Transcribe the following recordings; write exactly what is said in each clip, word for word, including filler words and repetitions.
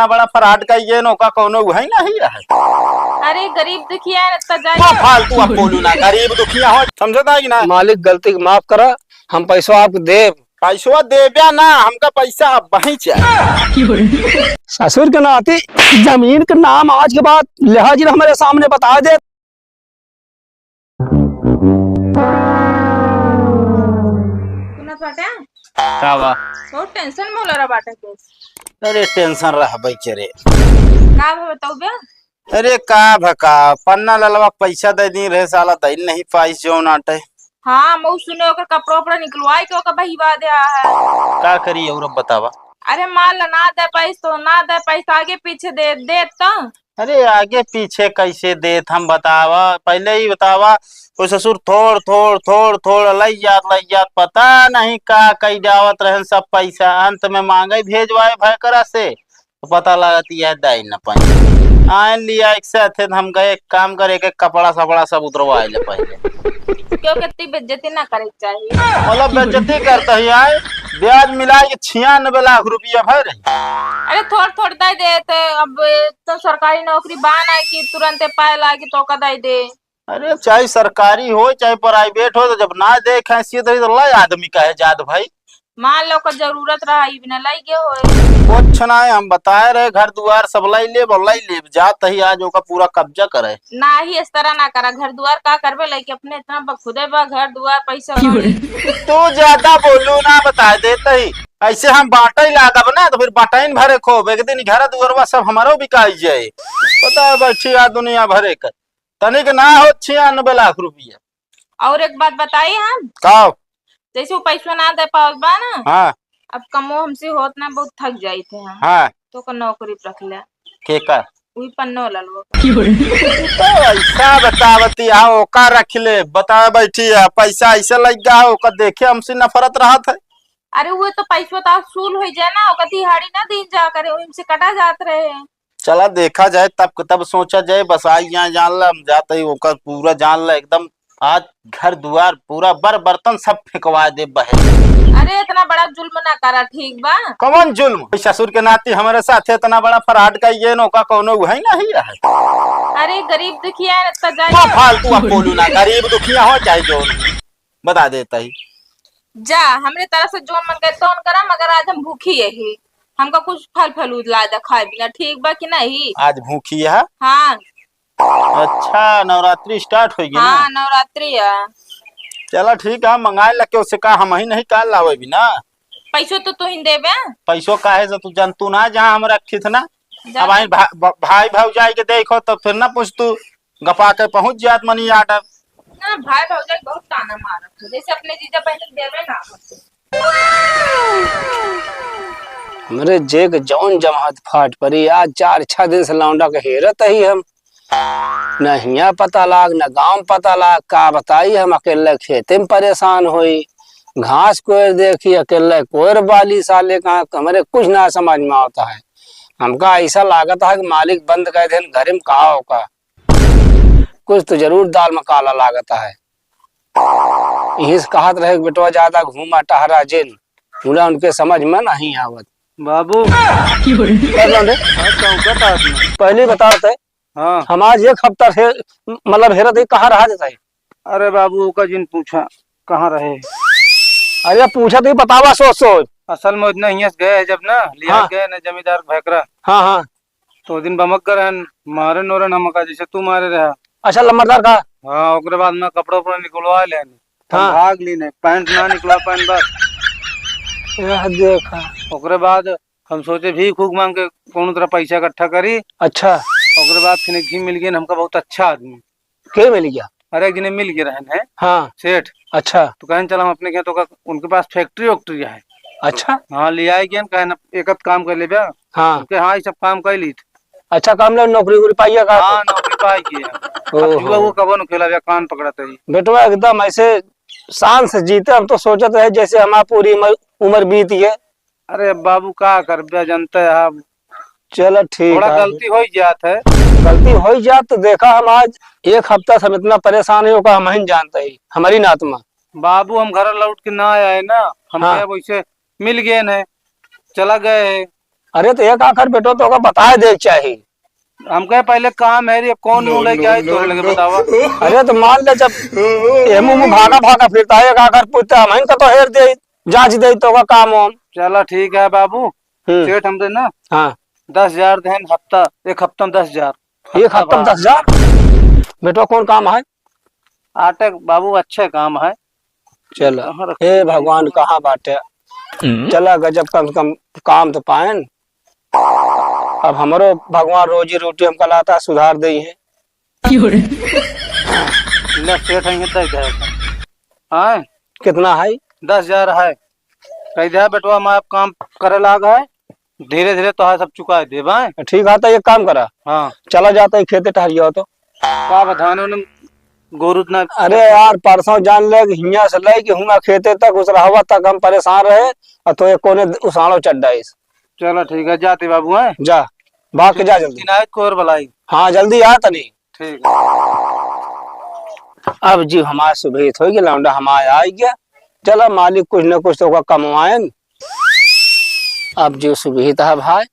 इतना बड़ा fraud कइ गए न, ओका कौनो उहइ नहीं है। अरे गरीब दुखिया है, इतना जाए तो फालतू आप बोलू ना, गरीब दुखिया हो, समझता है कि ना? मालिक, गलती के माफ करा, हम पैसवा आपको देब। पैसवा देब्या ना, हमका पैसा अब वहीं चाहिए। ससुर के नाती जमीन के नाम आज के बाद लिहाज न हमरे सामने बता दे। सुनत बाटे? का बा? बहुत tension में होला रहा बाटे तू। अरे tension रहबे करे। का भा बताऊ बे? अरे का भा का, पन्ना ललवा पैसा दइ दी रहे, साला दइ नहीं पाइस जौन आटे। हाँ, मऊ सुने ओकर कपड़ा उपड़ा निकलवाई के ओकर बहिवा दे आ है। का करी और अब बतावा? अरे मान ला ना दे पाइस तो ना दे पाइस, आगे पीछे दे, दे तो। अरे आगे पीछे कैसे देत हम बतावा, पहले ही बतावा। वो ससुर थोड़ थोड़ थोड़ थोड़ लई जात लई जात पता नहीं का कई जावत रहन सब पैसा, अंत में मांगे भेजवाए भयकरा से, तो पता लागत यह दाई न पाई। आयन लिया एक साथे हम गए, एक काम करे, एक एक कपड़ा सपड़ा सब उतरवाए ले पहले। क्यों कितनी बेइज्जती ना करे के चाहिए? मतलब बेइज्जती करता ही आए, ब्याज मिला के छियानबे लाख रुपया भर। अरे थोड़ थोड़ दे देते, अब तो सरकारी नौकरी बा ना कि तुरंते पाए लागी तो का दे दे। अरे चाहे सरकारी हो चाहे private हो, तो जब ना देख हैसियत रही तो ला आदमी कहे जात भाई। मान लो का जरूरत रहा, ई बिना लाई गए होए। कुछ ना है, हम बताए रहे घर दुआर सब लाई लेब और लाई लेब, जात ही आज ओका पूरा कब्जा करे। ना ही इस तरह ना करा, घर दुआर का करबे, लइके अपने इतना बखुदे बा, घर दुआर पैसा कौड़ी। तू ज्यादा बोलू ना, बताए देते ही। ऐसे हम बांटे लागब ना तो फिर बटाइन भरे खूब, एक दिन घर दुआरवा सब हमारो बिकाई जाए। पता है बैठी आ दुनिया भरे का, तनिक ना हो छियानबे लाख रुपया। और एक बात बताई हम? का? जैसे वो पैसवा ना दे पावत बा ना, हाँ। अब कमो हमसे होत ना, बहुत थक जाइत है हम। हाँ। तो ओकर नौकरी पे रख ले। के का? वही पन्नो ललवा। तो ऐसा बतावती है, ओका रख ले, बता बैठी है, पैसा ऐसे लग गया, ओका देखे हमसे नफरत रहत है। अरे वो तो पैसवा तो वसूल हो जाए ना, ओका दिहाड़ी ना दीन जा करे, वही से कटा जात रहे। चला देखा जाए, तब, तब सोचा जाए। बस आई यहाँ जान ला, हम जाते ही ओकर पूरा जान ला एकदम। आज घर दुआर पूरा बर बर्तन सब फेंकवा दे बहे। अरे इतना बड़ा जुल्म ना करा, ठीक बा? कौन जुल्म? ससुर के नाती हमारे साथ इतना बड़ा fraud कइ गए न, ओका कौनो उहइ नहीं है। अरे गरीब दुखिया है, इतना जाए तो फालतू आप बोलू ना, गरीब दुखिया हो चाहे जो, बता देता ही। जा, हमरे तरफ से जौन मन करे तौन करा, मगर आज हम भूखी यही, हमका कुछ फल फलूद ला दे खाए बिना, ठीक बा कि नहीं? आज भूखी है? हाँ। अच्छा, नवरात्रि start होइगी ना? हाँ, नवरात्रि है। चला ठीक है, मंगाए लग के उससे का हम ही नहीं काल लावे भी ना। पैसो तो तू ही देबे। पैसो काहे से तू जंतु ना जहाँ हम रखी थे ना। जा अब आई तो। भा-, भ-, भाई भौजाई के देखो तो फिर ना पूछ तू, गपा के पहुँच जात money order। ना, भाई भौजाई बहुत ताना मारत है, जैसे अपने जीजा बहन के देबे ना। हमरे जे के जौन जमात फाट परी, आज चार छह दिन से लौंडा के हेरत ही हम। न हियाँ पता लाग, न गाँव पता लाग, का बताई हम अकेले खेते में परेशान होई। घास कोयर देखी अकेले कोयर बाली साले कहाँ, हमरे कुछ ना समझ में आवता है। हमका ऐसा लागत है कि मालिक बंद कर देन घरे में का ओका। कुछ तो जरूर दाल में काला लागत है। यही से कहत रहे कि बेटवा ज्यादा घूमा टहरा जिन, पूरा उनके समझ में नहीं आवत। बाबू। कर लो रे। हाँ, चौंकत आदमी। पहले बताओ ते, हाँ। हम आज एक हफ्ता से, मतलब, हेरत ही कहाँ रहा जाता है? अरे बाबू, ओका जिन पूछा, कहाँ रहे? अरे पूछा तो ही बतावा सोच सोच। असल में उतना हियस गए है जब ना, लिया हाँ। गए ना जमींदार भैकरा। हाँ, हाँ। तो दिन बमक गए रहन, मारे नोरन हमका, जैसे तू मारे रहा। अच्छा, लम्बरदार का? हाँ, ओकरे बाद में कपड़ा उपड़ा निकलवा ले। हम हाँ। भाग ली नहीं, पैंट ना निकला, पैंट बस। यह देखा। ओकरे बाद हम सोचे भीख उख मांग के कौनो तरह पैसा इकट्ठा करी। अच्छा। ओकरे बाद फिर एक ही मिल गए हमका, बहुत अच्छा आदमी। के मिल गया? अरे, एक जने मिल गए रहन है। हाँ। सेठ। अच्छा। तो कहन चला हम अपने के तो का, उनके पास factory वैक्ट्री है। अच्छा। हाँ, ले आए गए, कहे ना, एक आध काम कर लेबे। हाँ। उनके हाँ, ये सब काम कर ली। अच्छा, काम ले, नौकरी वोकरी पाइए का? हाँ, नौकरी पाई गए। ओहो। अब जुआ वो कबो न खेला, कान पकड़त है। बेटवा एकदम ऐसे शान से जीते, हम तो सोचत रहे जैसे हमार पूरी उम्र, उम्र बीत गए। अरे बाबू, का करबे, जानते हैं आप। चलो ठीक थोड़ा है। गलती हो ही जात है। गलती हो ही जात तो देखा, हम आज एक हफ्ता से हम इतना परेशान है, ओका हम ही जानते ही, हमारी नात में। बाबू, हम घर लौट के ना आए ना, हम हाँ। क्या वैसे मिल गए न, चला गए है। अरे तो एक आखर बेटो तोका बताए दे चाही। हमके पहले काम है रे, कौन मुंह लेके आई तोरे लगे बतावा। अरे तो मान ले जब एमू मुंह भागा भागा फिरता है, एक आखर पूछता हम इनका तो हेर दे, जांच दे तोका काम वाम। चला ठीक है बाबू। हम्म। सेठ हमसे ना हाँ। दस हजार देन हफ्ता, एक हफ्ता में दस हजार। एक हफ्ता में दस हजार? बेटो कौन काम है? आटे बाबू अच्छे काम है। चला, कहाँ रखे हे भगवान, कहाँ बाटे? हम्म। चला, गजब, कम से कम काम तो पाएन। अब हमरो भगवान रोजी रोटी हमका लाता सुधार देई है। क्यों रे? ले, सेठ है, दे दे। हाँ? कितना है? दस हजार है। कह दे, बेटवा, मैं अब काम करे लाग है। धीरे धीरे तोहार सब चुकाए देब, हैं? ठीक है, तो एक काम करा। हाँ। चला जाता है खेते टहरिया तो। का बताने उन्हें गोरू इतना। अरे यार, परसों जान ले कि हियां से ले कि हुआ खेते तक उस रहवा तक हम परेशान रहे और तो एक कोने उसाड़ो चड्डा इस। चलो ठीक है, जाते बाबू, हैं? जा, भाग के जा जल्दी। इनायत को और बुलाई। हाँ, जल्दी आ तनी। ठीक है। अब जी हमार सुबहित होइ गया, लौंडा हमार आइ गया। चला मालिक कुछ न कुछ तो ओका कमवाएन। अब जी सुबहित है भाई।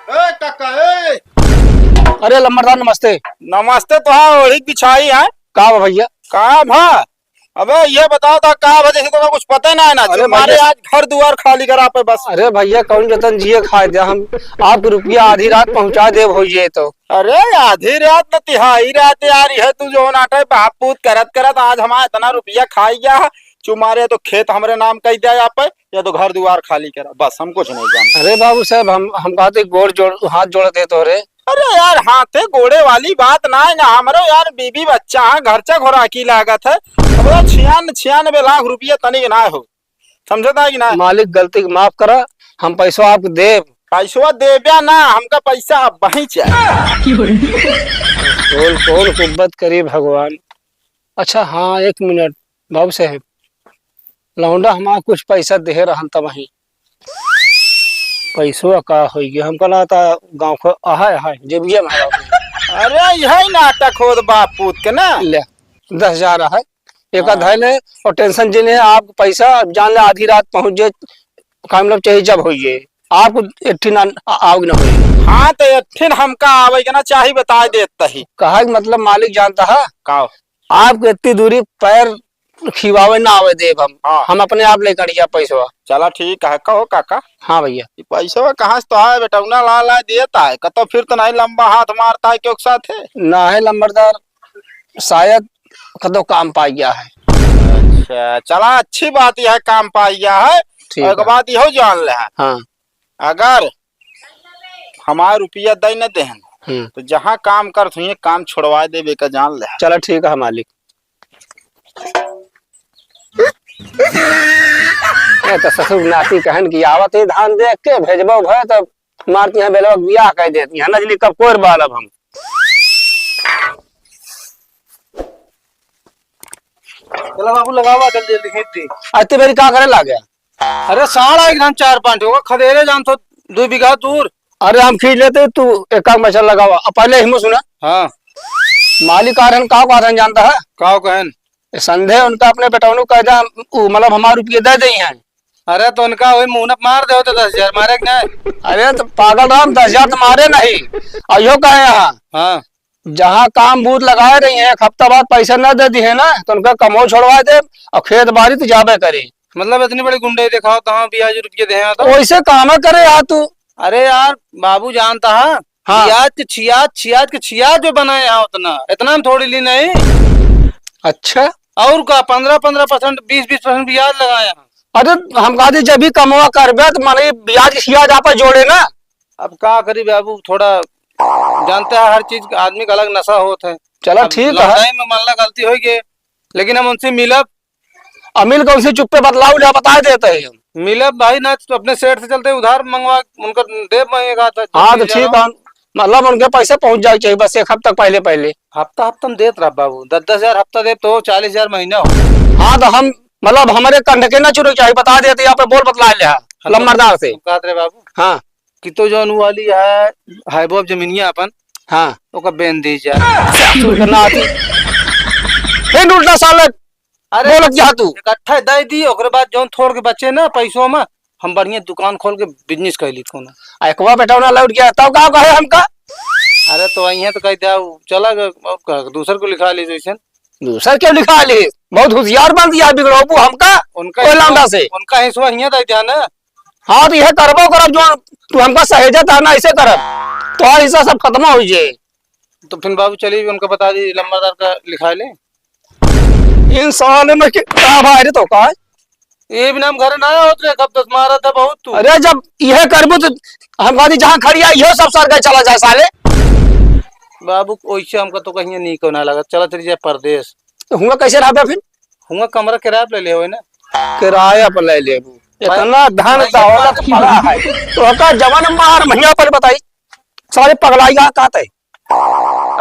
ए काका, ए। अरे लंबरदार नमस्ते। नमस्ते तो है, ओढ़ी बिछाई है। का बा भैया? का भा? अबे ये बताओ तो का वजह से तुम्हें कुछ पता ना है ना? अरे तुम्हारे भैया। आज घर दुआर खाली करा पे बस। अरे भैया, कौन जतन जिए खाए दे हम, आपको रुपया आधी रात पहुंचा देब होइए तो। अरे आधी रात न तिहाई रात यार, यह तू जो नाटे बाप पूत करत करत आज हमारा इतना रुपया खाई गया है। चुमारे तो खेत हमरे नाम कह दिया आप, या तो घर दुआर खाली करा, बस हम कुछ नहीं जानते। अरे बाबू साहब, हम, हम कहते गोड़ जोड़, हाथ जोड़ते तोरे। अरे यार, हाथे गोड़े वाली बात ना है ना, हमरो यार बीबी बच्चा है, घर चा घोराकी लागत है। अब वो छियान-, छियानबे लाख रुपया तनिक ना हो, समझता है कि ना? मालिक, गलती के माफ करा, हम पैसवा आपको देब। पैसवा देब्या ना, हमका पैसा अब वहीं चाहिए। कौन, कौन कुब्बत करी भगवान। अच्छा हाँ, एक मिनट बाबू साहेब, लौंडा हमार कुछ पैसा देहे रहन तब वहीं। पैसवा का होई गया? हमका लागता गाँव का अहाय, अहाय, जेबिया में है। अरे यही नाटक होत बाप पूत के ना। ले, दस हजार है, एक हाँ। धै ले और tension जिन है, आप पैसा जान ले आधी रात पहुँच जाए, का मतलब चाहे जब होइए, आपको एक ठिन आ-, आवे ना होइए। हाँ, तो एक ठिन हमका आवे के ना चाही, बताए देत ही। कहा कि मतलब मालिक जानता है, का? आपको इतनी दूरी पैर खिवावे ना आवे देब हम। हाँ। हम अपने आप ले करिया पैसवा। चला ठीक है, कहो काका। हाँ भैया। ई पैसवा कहाँ से तो आए, बेटौना ला ला देता है, कतो फिर तो नहीं लंबा हाथ मारता है क्यों के साथ है? ना है लंबरदार, शायद कतो काम पाई गया है। अच्छा, चला अच्छी बात यह है, काम पाई गया है। ठीक और एक है। बात यहो जान ले है। हाँ। अगर हमार रुपया दे न देहन, हम्म। तो जहाँ काम करत हुई काम छोड़वा देबे का जान ले। चला ठीक है मालिक। ए, तो ससुर नाती कहन कि आवत ही धान देख के भेजबो भय, तो मारती हैं बेलवा बियाह कह देती हैं, नजली कब कोर बालब हम। चला बाबू, लगावा जल्दी जल्दी, खींच दी। अति बेरी का करे लागे? अरे साढ़ा एक धान चार पाँच होगा, खदेरे जान तो दो बीघा दूर। अरे हम खींच लेते, तू एक काम मचल लगावा। अब पहले हिमो सुना। हाँ। मालिक आ रहन, का को आ रहन जानता है? का कहन? ए, संदेह उनका अपने बेटौनू कह दे, हम, उ, मतलब हमार रुपये दे दे हैं। अरे तो उनका वही मुंह न मार दे तो दस हजार मारे कि नहीं? अरे तो पागल राम, दस हजार तो मारे नहीं। और यो कहे यहाँ, हाँ। जहाँ काम बूत लगाए रही हैं, एक हफ्ता बाद पैसा न दे दिए ना, तो उनका कमो छोड़वा दे और खेत बाड़ी तो जाबे करे। मतलब इतनी बड़ी गुंडई दिखाओ, तो हाँ, ब्याज रुपये दे हैं तो। वैसे काम करे यार तू। अरे यार, बाबू जानता है, हाँ। ब्याज के छियाज, छियाज के छियाज जो बनाए हैं उतना, इतना में थोड़ी ली नहीं। अच्छा। और का, पन्द्रह पन्द्रह percent, बीस बीस percent ब्याज लगाए हैं। अरे हम कहा थी, जब भी कमवा करबे तो माने ब्याज के छियाज आपस जोड़े ना। अब का करी बाबू, थोड़ा जानते हैं हर चीज का आदमी का अलग नशा होत है। चला अब ठीक है। लौंडाई में मान ला गलती हो गई, लेकिन हम उनसे मिलब। अमिल का उनसे चुप्पे बतलाव लिया, बता देते हैं हम। मिलब भाई ना, तो अपने सेठ से चलते उधार मंगवा, उनका दे मांगेगा तो हाँ, तो जल्दी ठीक जाओ। है, मतलब उनके पैसे पहुंच जाए चाहिए बस एक हफ्ता पहले, पहले। हफ्ता हफ्ता में देत रहा बाबू, दस दस हजार हफ्ता दे तो चालीस हजार महीना हो। हाँ, तो हम मतलब हमारे कंध के ना चुरे चाहिए, बता देते यहाँ पे बोल बतला लिया हाँ, तो लंबरदार से। हम कहत रहे बाबू हाँ। कि तो जौन उ वाली है, है वो जमीनिया अपन, हाँ। ओका बेन दी जा। ना आती। फिर उल्टा साले अरे, बोलत जा तू। इकट्ठा दे दी, ओकरे बाद जौन थोड़ के बचे ना पैसों में, हम बढ़िया दुकान खोल के business कर ली कोनो। आ, एकवा बेटौना लौट गया, तब का कहे हमका? अरे, तो वहीं तो कह दिया, चला गया, और का, दूसर को लिखा ली जैसे। दूसर क्यों लिखा ली? बहुत होशियार बन दिया, बिगड़ोबू हमका। उनका कोई हिस्सा, लौंडा से। उनका हिस्सा हियाँ दे दिया ना। हाँ, तो यह करबो करब, जो तू हमका सहेजत है ना, ऐसे करब। तो हिस्सा सब खत्म हो जाए। तो फिर बाबू चलिए, उनका बता दी, लंबरदार का लिखा ले। इन साले में के-, का भाई रे तो का है? ये भी नाम घर ना होत रे, कब दस मारा था बहुत तू। अरे जब यह करबू तो हम कहती जहाँ खड़ी है, यह सब सर गए चला जाए साले। बाबू, ओइसे हमका तो कहीं नहीं को ना लगा, चला चली जाए परदेस। तो हुआ कैसे रहबे फिर? हुआ कमरा किराया पे ले ले होए ना। किराया पे ले लेबू। भाई, इतना धन भाई, दौलत पड़ा है। तो का जवान मार महिया पर बताई। साले पगलाई का कहते।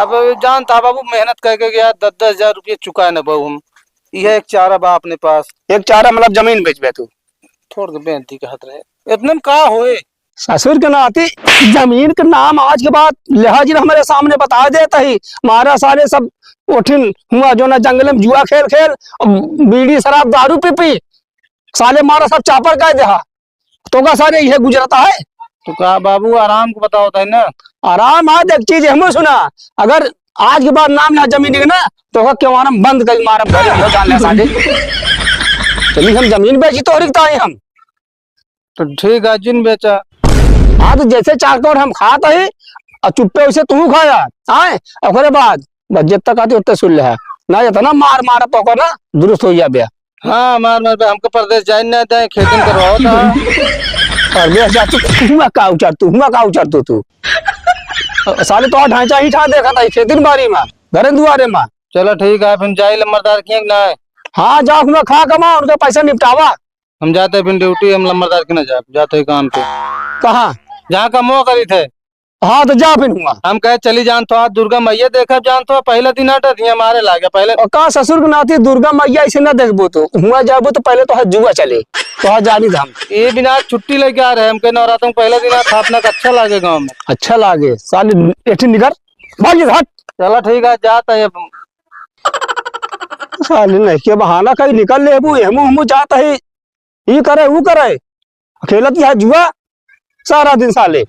अब जानता बाबू, मेहनत करके गया, दस दस हजार रुपये चुका न पाऊ हम। यह एक चारा बा अपने पास। एक चारा मतलब जमीन बेचबे तू? थोड़ के बेच दी कहत रहे। इतने में का होए? ससुर के नाती जमीन के नाम आज के बाद लिहाज न हमरे सामने बता देता ही। मारा साले सब ओठिन हुआ जो ना जंगल में जुआ खेल खेल, बीड़ी शराब दारू पी पी, साले मारा सब चापर कर दे हा। तो का सारे यह गुजरता है? तो का बाबू, आराम को बताओ तै ना। आराम है, देख चीज हमहू सुना। अगर आज के बाद नाम लिहा जमीन के ना, तो का केवारम बंद कर मारब, घर में जान ले साले। चली हम जमीन बेची तो रिकता है हम। तो ठीक है, जिन बेचा। हाँ, तो जैसे चार कौड़ हम खात है, और चुप्पे वैसे तू खाया, आए, ओकरे बाद बस जब तक आती उतने सुन ले है। ना इतना मार मार तो को ना दुरुस्त हो जाबे। हाँ, मार मार पे हमको परदेस जाए ना जाए, खेती में करवाओ था। परदेस जा तू, हुआ का उचर तू, हुआ का उचर तू, तू। साले तो ढांचा ही ठा देखा था, खेती बाड़ी में, घर दुआरे में। चलो ठीक है, फिर जाई लंबरदार की ना। हाँ, जा हुआ खा कमा, उनका पैसा निपटावा। हम जाते फिर ड्यूटी, हम लंबरदार के ना जाब, जाते ही काम पे। कहाँ? जहाँ कमवा करी थे। हाँ, तो जा फिर हुआ। हम कहे चली जान तो आज दुर्गा मैया देखब जान तो, पहला दिन आटा दिया मारे लागे पहले। और का ससुर के नाती दुर्गा मैया ऐसे ना देखबो तो, हुआ जाबो तो पहले तो हाथ जुआ चले, तो हाथ जानी धाम। ये बिना छुट्टी लेके आ रहे, हम कहे नवरात्र में पहला दिन आ, थापना का अच्छा लागे गाँव में। अच्छा लागे, साले एठी निकर, भाग जा, हट। चला ठीक है, जाता है अब। साले नहीं के बहाना कहीं निकल लेबू, हमू हमू जाता है। ई करे, ऊ करे, खेलत ही है जुआ सारा दिन साले।